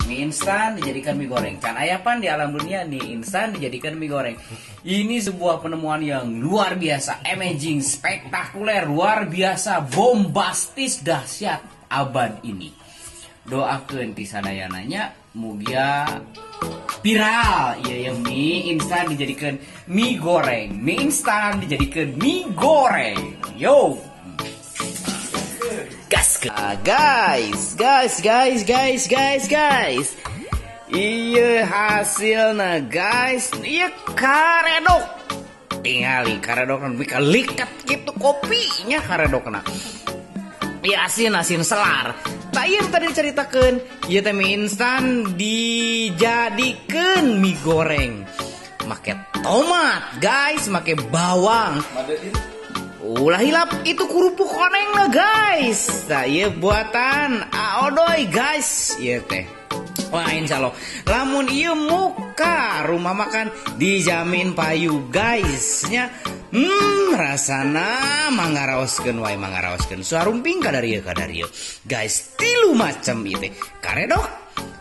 Mie instan dijadikan mie goreng. Can aya pan di alam dunia mie instan dijadikan mie goreng. Ini sebuah penemuan yang luar biasa, amazing, spektakuler, luar biasa, bombastis, dahsyat abad ini. Doakeun ti sadayananya mugia viral iya ya, mie instan dijadikan mie goreng, mie instan dijadikan mie goreng. Yo, gas guys, guys, guys, guys, guys, guys. Iya hasilnya, guys. Iya karedok. Tingali karedok kan likat gitu kopinya karedokna. Iya asin asin selar. Tak iya tadi diceritakan. Iya teh mie instan dijadikan mie goreng. Make tomat, guys, make bawang. Ulah hilap itu kerupuk koneng lah, guys. Nah iya buatan Aodoy, guys. Iya teh. Wah, insya Allah. Lamun iya muka rumah makan dijamin payu, guys. Nya, rasana mangaraoskeun wae, mangaraoskeun. Suarumping kadarieu kadarieu. Guys, tilu macam ieu teh. Karedok,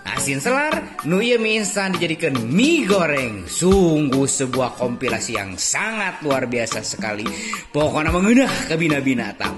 asin selar, nu ieu mie instan dijadikan mie goreng. Sungguh sebuah kompilasi yang sangat luar biasa sekali. Pokoknya mengenah ke bina-bina ta.